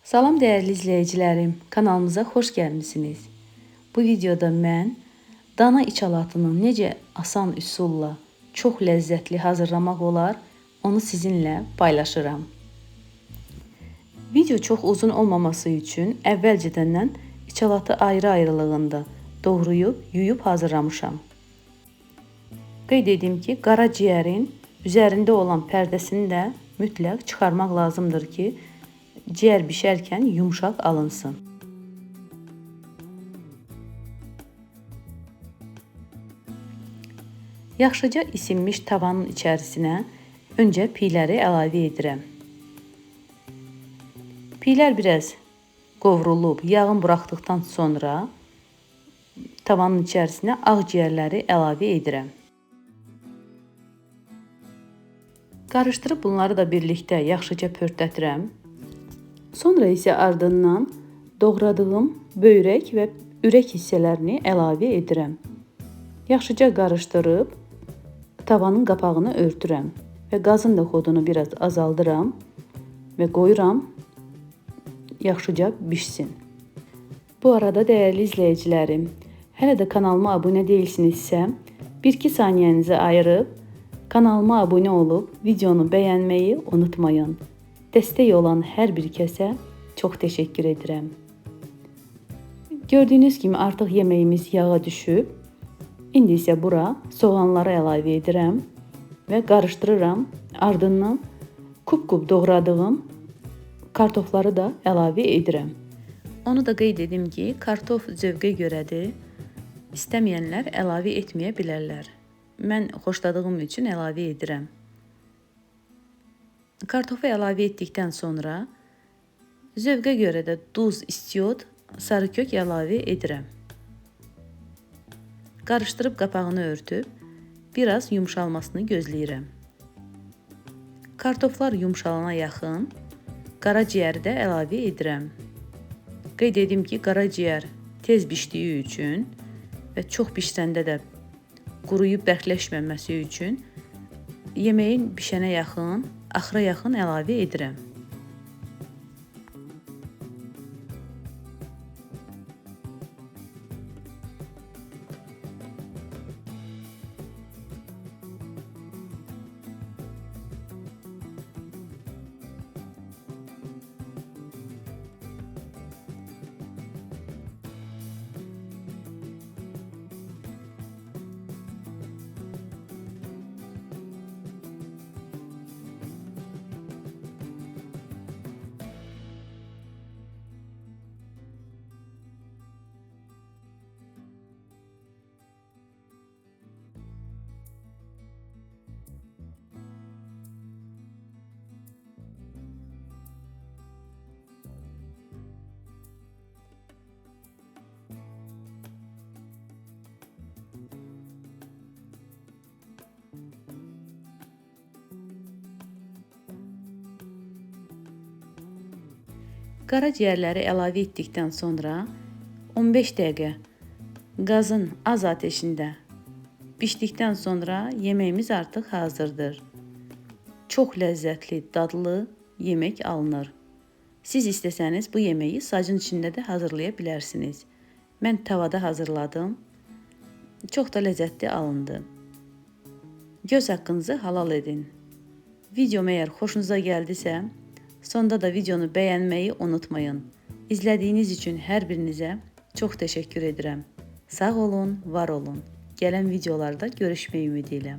Salam değerli izləyicilərim, kanalımıza xoş gəlmisiniz. Bu videoda mən dana içalatını necə asan üsulla çox ləzzətli hazırlamaq olar, onu sizinlə paylaşıram. Video çox uzun olmaması üçün əvvəlcədən içalatı ayrı-ayrılığında doğrayıb, yuyub hazırlamışam. Qeyd edim ki, qaraciyərin üzərində olan pərdəsini də mütləq çıxarmaq lazımdır ki, ciyər bişərkən yumşaq alınsın. Yaxşıca isinmiş tavanın içərisinə öncə piyləri əlavə edirəm. Piylər biraz qovrulub, yağın buraxdıqdan sonra tavanın içərisinə ağciyərləri əlavə edirəm. Qarışdırıb bunları da birlikdə yaxşıca pörtlətirəm. Sonra isə ardından doğradığım böyrək və ürək hissələrini əlavə edirəm. Yaxşıca qarışdırıb tavanın qapağını örtürəm və qazın da xodunu biraz azaldıram və qoyuram yaxşıca bişsin. Bu arada dəyərli izləyicilərim, hələ də kanalıma abunə deyilsinizsə, 1-2 saniyənizi ayırıb kanalıma abunə olub videonu bəyənməyi unutmayın. Dəstək olan hər bir kəsə çox təşəkkür edirəm. Gördüyünüz kimi artıq yeməyimiz yağa düşüb. İndi isə bura soğanları əlavə edirəm və qarışdırıram. Ardından kub-kub doğradığım kartofları da əlavə edirəm. Onu da qeyd edim ki, kartof zövqə görədir. İstəməyənlər əlavə etməyə bilərlər. Mən xoşladığım üçün əlavə edirəm. Kartofu əlavə etdikdən sonra zövqə görə də duz, istiot, sarı kök əlavə edirəm. Qarışdırıb qapağını örtüb biraz yumşalmasını gözləyirəm. Kartoflar yumşalana yaxın qaraciyəri də əlavə edirəm. Qeyd edim ki, qaraciyər tez bişdiyi üçün və çox bişsəndə də quruyub bərkləşməməsi üçün yeməyin bişənə yaxın, axıra yaxın əlavə edirəm. Qaraciyərləri əlavə etdikdən sonra 15 dəqiqə qazın az ateşində bişdikdən sonra yeməyimiz artıq hazırdır. Çox ləzzətli, dadlı yemək alınır. Siz istəsəniz bu yeməyi sacın içində də hazırlaya bilərsiniz. Mən tavada hazırladım. Çox da ləzzətli alındı. Göz haqqınızı halal edin. Videom əgər xoşunuza gəldisə, sonda da videonu bəyənməyi unutmayın. İzlədiyiniz üçün hər birinizə çox təşəkkür edirəm. Sağ olun, var olun. Gələn videolarda görüşmək ümidi ilə.